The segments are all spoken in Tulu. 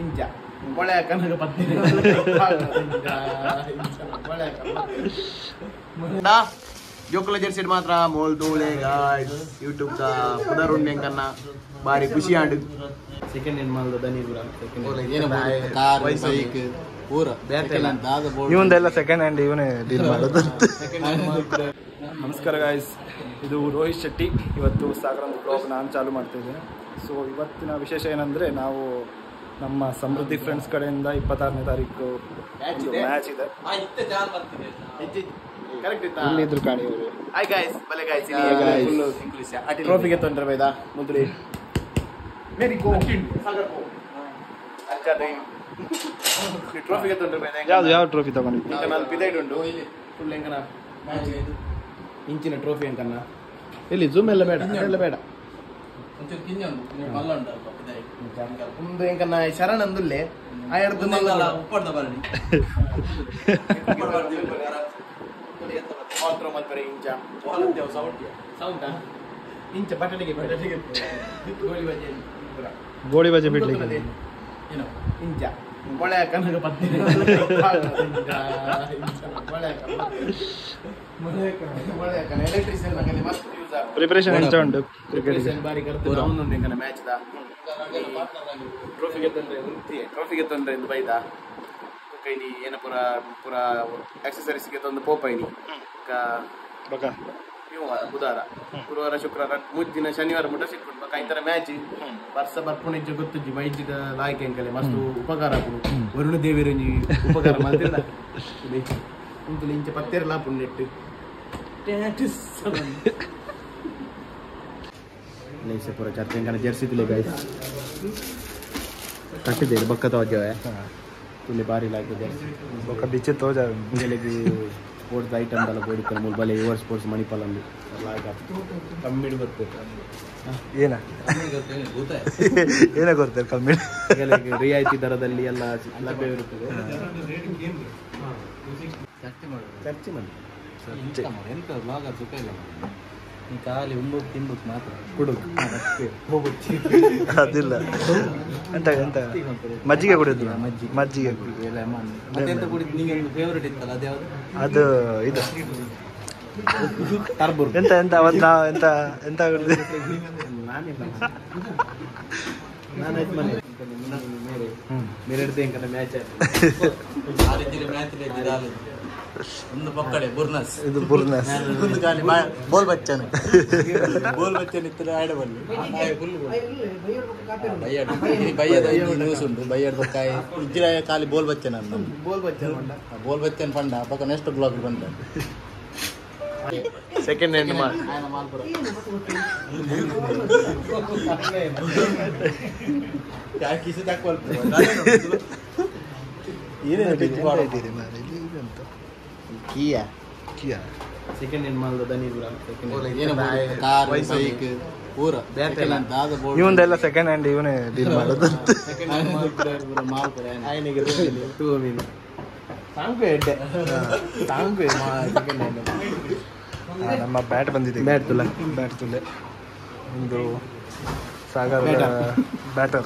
ಇಂಚ ಮೊಳೆ ಕನಕ ಪತ್ನಿ ಜೋಕುಲ ಜೆರ್ಸಿ ಮಾತ್ರ ಮೋಲ್ ತೂಲೆ ಗಾಯ್ಸ್ ಯೂಟ್ಯೂಬ್ the ಪುದರುಂಡೆ ಕನ್ನ ಬಾರಿ ಖುಷಿ ಆಂಡ್ ಸೆಕೆಂಡ್ ಹ್ಯಾಂಡ್ ಮಾಲ್ದ ದನಿ ಪುರ ಕಾರ್ ಬೈಕ್ ಪೂರ ಇವಂದೆಲ್ಲ ಸೆಕೆಂಡ್ ಹ್ಯಾಂಡ್ ಇವನೇ ಡೀಲ್ ಮಾಡೋದು. ನಮಸ್ಕಾರ ಗಾಯ್ಸ್, ಇದು ರೋಹಿತ್ ಶೆಟ್ಟಿ. ಇವತ್ತು ಸಾಗರ ಬ್ಲಾಗ್ ನಾನು ಚಾಲು ಮಾಡ್ತಿದ್ದೇನೆ. ಸೊ ಇವತ್ತಿನ ವಿಶೇಷ ಏನಂದರೆ, ನಾವು ನಮ್ಮ ಸಮೃದ್ಧಿ ಫ್ರೆಂಡ್ಸ್ ಕಡೆಯಿಂದ 26ನೇ ತಾರೀಕು ಮ್ಯಾಚ್ ಇದೆ. ಇಲ್ಲಿದ್ರು ಕಾಣಿ ಇವರು. ಹಾಯ್ ಗಾಯ್ಸ್, ಬಲೆ ಗಾಯ್ಸ್, ಟ್ರೋಫಿಗೆ ತೊಂದರೆ ಬೈದಾ ಮುದ್ರಿ ಮೇರಿ ಗೋ ಸಾಗರ್ ಗೋ ಅಚ್ಚಾ ಟ್ರೋಫಿಗೆ ತೊಂದರೆ ಬೈದಾ. ಯಾವುದು ಯಾವ ಟ್ರೋಫಿ ತಗೊಂಡಿದ್ದು? ಈಗ ನಾನು ಪಿದೈಡ್ ಉಂಟು ಫುಲ್ ಎಂಕನ ಇಂಚಿನ ಟ್ರೋಫಿ ಎಂಕನ್ನ ಇಲ್ಲಿ ಜೂಮ್ ಎಲ್ಲ ಬೇಡ, ಎಲ್ಲ ಬೇಡ. ಒಂದು ಎಂಕನ್ನ ಶರಣ್ ಅಂದುಲ್ಲೆ ಆ ಎರಡು ಇಂಚ ಬಟಾಟಿಗೆ ಗೋಳಿ ಬಜೆ ಬಿಡ್ಲಿಕ್ಕೆ ಇಂಚ ಮೊಳೆ ಕನಕ ಪತ್ನಿ ಪ್ರಿಪರೇಷನ್ ಎಂಚ ಉಂಟು? ಕ್ರಿಕೆಟ್ ಬಾರಿ ಕರ್ತು ಉಂಟು ಎಂಕನ ಮ್ಯಾಚ್ the ಟ್ರೋಫಿಗೆ ತೊಂದರೆ ಟ್ರೋಫಿಗೆ ತೊಂದರೆ ಎಂದು ಬೈದ ಕೈನಿ ಏನ ಪೂರ ಪೂರ ಆಕ್ಸೆಸರೀಸ್ಗೆ ತಂದು ಪೋಪೈನಿ ಬುಧವಾರ ಗುರುವಾರ ಶುಕ್ರವಾರ ಮೂರು ದಿನ ಶನಿವಾರ ಮುಟ ಸಿಕ್ಕೊಂಡು ಬಕ್ಕ ಈ ಮ್ಯಾಚ್ ವರ್ಷ ಬರ್ಪುಣಿಜ್ಜ ಗೊತ್ತುಜ್ಜಿ ಮೈಜಿದ ಲಾಯ್ಕೆ ಅಂಕಲೆ ಮಸ್ತ್ ಉಪಕಾರ ಆಪುಂಡು. ವರುಣ ದೇವಿರಂಜಿ ಉಪಕಾರ ಮಲ್ತಿಲ್ಲ ಉಂತುಲು ಇಂಚ ಪತ್ತೇರಲ ಆಪುಂಡು ನೆಟ್ಟು ಪೂರ ಚರ್ಚೆ ಎಂಕನ ಜೆರ್ಸಿ ತುಲೆ ಗಾಯ್ಸ್ ಕಟ್ಟಿದೆ ಬಕ್ಕ ತೋಜವೆ ತುಲೆ ಬಾರಿ ಲಾಯ್ಕೆ ಜೆರ್ಸಿ ಬೊಕ್ಕ ಬಿಚ್ಚೆ ತೋಜ ಸ್ಪೋರ್ಟ್ಸ್ ಐಟಮ್ ಎಲ್ಲ ಬೋಡಿತಾರೆ ಮೂಲ ಬಲೆ your sports Manipal ಅಂದು ಕಮ್ಮಿಡಿ ಬರ್ತದೆ. ಏನ ಏನ ಕೊಡ್ತಾರೆ ಕಮ್ಮಿ? ರಿಯಾಯಿತಿ ದರದಲ್ಲಿ ಎಲ್ಲ ಲಭ್ಯವಿರುತ್ತದೆ. ಚರ್ಚೆ ಮಾಡಿ ಎಂತ ಬ್ಲಾಗ್ ಸುಖ ಇಲ್ಲ, ನೀ ಖಾಲಿ ಉಂಬುಕ್ ತಿಂಬುಕ್ ಮಾತ್ರ ಕುಡುಕ್ ಅದಿಲ್ಲ ಎಂತ ಎಂತ ಮಜ್ಜಿಗೆ ಕುಡಿಯೋದು? ಮಜ್ಜಿಗೆ ಮತ್ತೆಂತ ಕುಡಿದು ನಿಂಗೆ ಒಂದು ಫೇವರೇಟ್ ಇತ್ತಲ್ಲ ಅದ್ಯಾವುದು? ಅದು ಇದು ತರ್ಬೂರ್ ಎಂತ ಎಂತ ಅವತ್ತು ನಾವು ಎಂತ ಎಂತ ಕುಡಿದ್ವಿ? ಮ್ಯಾಚ್ ಒಂದು ಪಕ್ಕಡೆ ಬುರ್ನಸ್, ಇದು ಬುರ್ನಸ್, ಒಂದು ಖಾಲಿ ಬೋಲ್ ಬಚ್ಚನ್, ಬೋಲ್ ಬಚ್ಚನ್ ಇತ್ತು ಆಡ ಬಲ್ಲಿ ಬಯ್ಯದ ನ್ಯೂಸ್ ಉಂಟು. ಬಯ್ಯಡ್ ಬಕ್ಕಾಯಿ ಇಜ್ಜಿರಾಯ ಖಾಲಿ ಬೋಲ್ ಬಚ್ಚನ್ ಅನ್ನ ಬೋಲ್ ಬಚ್ಚನ್ ಬೋಲ್ ಬಚ್ಚನ್ ಪಂಡ ಪಕ್ಕ ನೆಕ್ಸ್ಟ್ ಬ್ಲಾಗ್ ಬಂದ ಸೆಕೆಂಡ್ ಹ್ಯಾಂಡ್ ಮಾಲ್ ಕಿಸಿ ತಕ್ಕೊಳ್ತದೆ. ಕಿಯಾ ಕಿಯಾ ಸೆಕೆಂಡ್ ಹ್ಯಾಂಡ್ ಮಾಲ್ದ ದನಿ ಕಾರ್ ಬೈಕ್ ಪೂರ ಇವಂದೆಲ್ಲ ಸೆಕೆಂಡ್ ಹ್ಯಾಂಡ್ ಇವನೇ ಡೀಲ್ ಮಾಡೋದು. ನಮ್ಮ ಬ್ಯಾಟ್ ಬಂದಿದೆ, ಬ್ಯಾಟ್ ತುಲೆ, ಬ್ಯಾಟ್ ತುಲೆ ಒಂದು ಸಾಗರ್ ಬ್ಯಾಟರ್.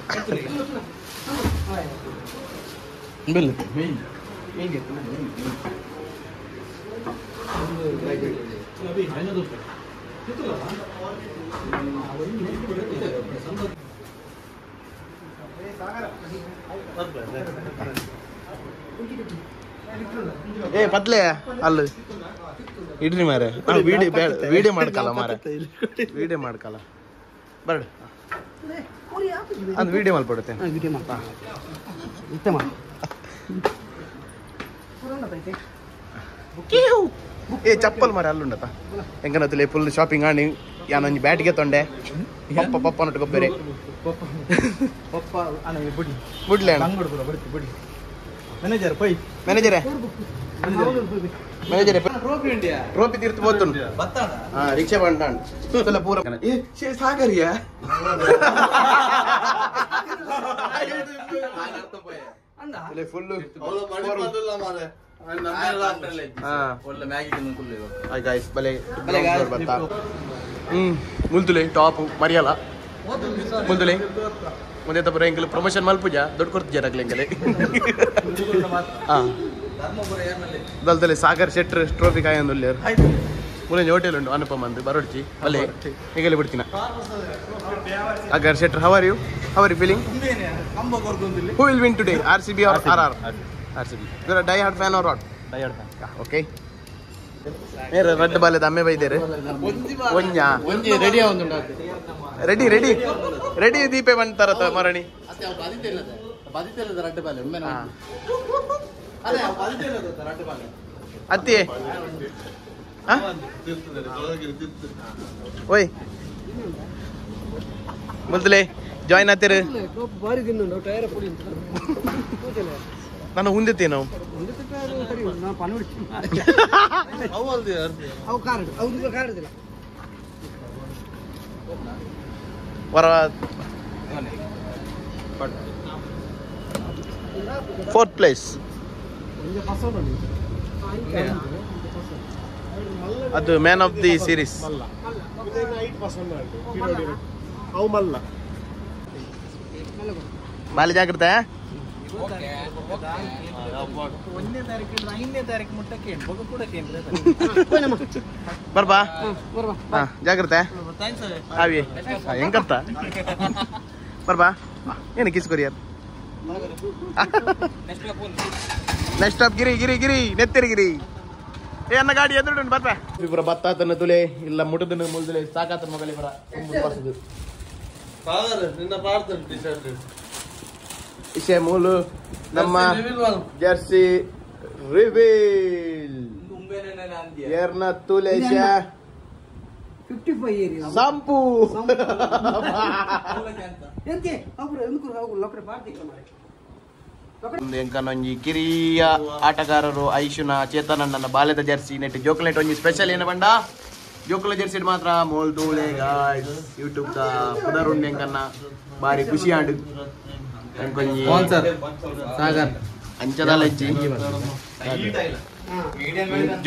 ಏ ಪತ್ಲೆ ಅಲ್ಲ ಇಡ್ರಿ ಮಾರೆ, ವಿಡಿಯೋ ಬೇಡ, ವಿಡಿಯೋ ಮಾಡ್ಕಲ್ಲ ಮಾರೆ, ವಿಡಿಯೋ ಮಾಡ್ಕಲ್ಲ ಬರ್ಡ ಅದು ವಿಡಿಯೋ ಮಲ್ಪಡುತ್ತೆ. ಏ ಚಪ್ಪಲ್ ಮಾರೆ ಅಲ್ಲುಂಡತ ಎಂಕನತ್ತಲೇ ಫುಲ್ ಶಾಪಿಂಗ್ ಆಣಿ ಯಾನೊಂಜಿ ಬ್ಯಾಟ್ಗೆ ತೊಂಡೆ ಪಪ್ಪ ಪಪ್ಪ ನಟ್ಟು ಬೇರೆ ಪಪ್ಪ ಬಿಡಿ ಬಿಡ್ಲೆ ಬಿಡಿ ಮ್ಯಾನೇಜರ್ ಪೈ ಮ್ಯಾನೇಜರೇ ಮ್ಯಾನೇಜರೇ ಟ್ರೋಫಿ ಇಂಡಿಯಾ ಟ್ರೋಫಿ ತೀರ್ತು ಹೋತುಂಡು ಹಾ ರಿಕ್ಷಾ ಬಂಡ ಪೂರ ಏ ಸಾಗರಿಯಾ ಫುಲ್ ಮುಲ್ತುಲೆ ಟಾಪ್ ಮರಿಯಲ್ಲ ಮುಲ್ತುಲೆ ಮುಂದೆ ತಪ್ಪು ಎಂಕಲ್ ಪ್ರಮೋಷನ್ ಮಲ್ಪುಜ ದೊಡ್ಡ ಕೊಡ್ತಿದ್ದಾರೆ ಎಂಕಲೆ ಹಾಂ ದಲ್ದಲ್ಲಿ ಸಾಗರ್ ಶೆಟ್ರ್ ಟ್ರೋಫಿ ಕಾಯೊಂದು ಮುಲಂಜಿ ಹೋಟೆಲ್ ಉಂಟು ಅನುಪಮ ಅಂದು ಬರೋಡ್ಚಿ ಅಲ್ಲೇ ಈಗಲೇ ಬಿಡ್ತೀನ Sagar Shettar how are you feeling who will win today R C B or R R R C B you are die hard fan or what die hard fan okay ರಡ್ಡು ಬಾಲೆದ ಅಮ್ಮೆ ಬೈದೇರು ಒಂಜಾ ready ready ready ready ದೀಪೆ ಬಂತಾರ ಮರಣಿ ಅತ್ತಿ ಓಯ್ ಮುಲ್ತಲೆ ಜಾಯಿನ್ ಆತೀರಿ ನಾನು ಹುಂದಿತ್ತಿ ನಾವು ವರ ಫೋರ್ತ್ ಪ್ಲೇಸ್ ಅದು ಮ್ಯಾನ್ ಆಫ್ the series ಬಾಲಿ ಜಾಗ್ರತೆ ಬರ್ಬಾ ಜಾಗ್ರತೆ ಆವಿ ಹೆಂಗರ್ತ ಬರ್ಬಾ ಏನು ಕಿಸ್ ಕೊರಿಯರ್ ನೆಕ್ಸ್ಟ್ ಸ್ಟಾಪ್ ಗಿರಿ ಗಿರಿ ಗಿರಿ ನೆತ್ತಿರಿ ಗಿರಿ ಏ ಅನ್ನ ಗಾಡಿ ಎದುರು ಬರ್ಬಾ ಇಬ್ಬರ ಬತ್ತಾತನ ತುಲೆ ಇಲ್ಲ ಮುಟದನ ಮುಲ್ದುಲೆ ಸಾಕಾತನ ಮಗಲಿ ಬರ ಇಶೆ ಮೂಲು ನಮ್ಮ ಜರ್ಸಿ ರಿವೀಲ್ ಏರ್ನ ತುಲೆ ಸಂಪು ಎಂಕನೊಂಜಿ ಕಿರಿಯ ಆಟಗಾರರು ಐಶುನ ಚೇತನನ್ನ ಬಾಲ್ಯದ ಜರ್ಸಿ ನೆಟ್ ಜೋಕ್ಲೆಟ್ ಒಂಜಿ ಸ್ಪೆಷಲ್ ಏನು ಬಂಡ ಜೋಕುಲ ಜರ್ಸಿ ಮಾತ್ರ ಮೋಲ್ ದೂಳೆ ಗಾಯ್ಸ್ ಯೂಟ್ಯೂಬ್ the ಪುನರುಂಡು ಎಂಕನ್ನ ಬಾರಿ ಖುಷಿ ಆಂಡು ಎಂಕೊಂಜಿ ಸಾಗರ್ ಅಂಚದಲ್ಲ ಇಜ್ಜಿ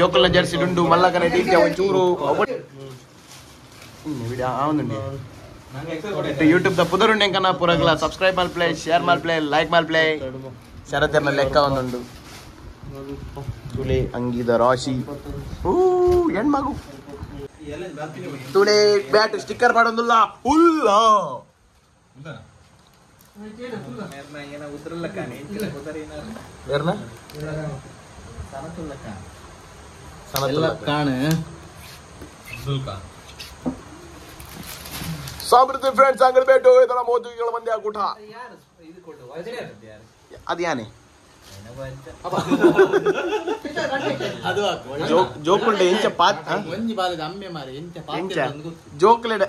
ಜೋಕುಲ ಜರ್ಸಿ ಡುಂಡು ಮಲ್ಲಕನೆ ಟೀಚ ಒಂಚೂರು ಆವಂದುಂಡಿ ಯೂಟ್ಯೂಬ್ the ಪುದರುಂಡು ಎಂಕನ್ನ ಪುರಗ್ಲ ಸಬ್ಸ್ಕ್ರೈಬ್ ಮಲ್ಪ್ಲೆ ಶೇರ್ ಮಲ್ಪ್ಲೆ ಲೈಕ್ ಮಲ್ಪ್ಲೆ ಶರತೆರ್ನ ಲೆಕ್ಕ ಒಂದುಂಡು ತುಲೆ ಅಂಗಿದ ರಾಶಿ ಊ ಹೆಣ್ಮಗು ತುಲೆ ಬ್ಯಾಟ್ ಸ್ಟಿಕ್ಕರ್ ಮಾಡೋದಿಲ್ಲ ಉಲ್ಲ ಸಮೃದ್ಧಿ ಫ್ರೆಂಡ್ಸ್ ಅಂಗಡಿ ಬೇಟು ಇದರ ಮೋದಿಗಳ ಮಂದಿ ಕೂಟ ಅದು ಯಾನೆ ಜೋಕುಲ್ಡೆ ಎಂಚ ಪಾತ್ ಎಂಚ ಜೋಕುಲೆಡ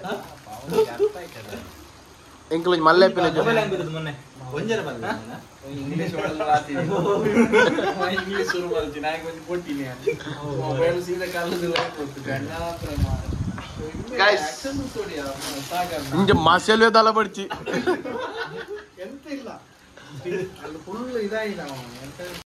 ಎಂಕುಲು ಮಲ್ಲೆ ಪಿಲೆ ಇಂಜ ಮಾಸೆಲ್ವೇ ದಲ ಪಡ್ಚಿ ಎಂತ ಇಲ್ಲ ಫುಲ್ ಇದಾಗಿ ನಾವು.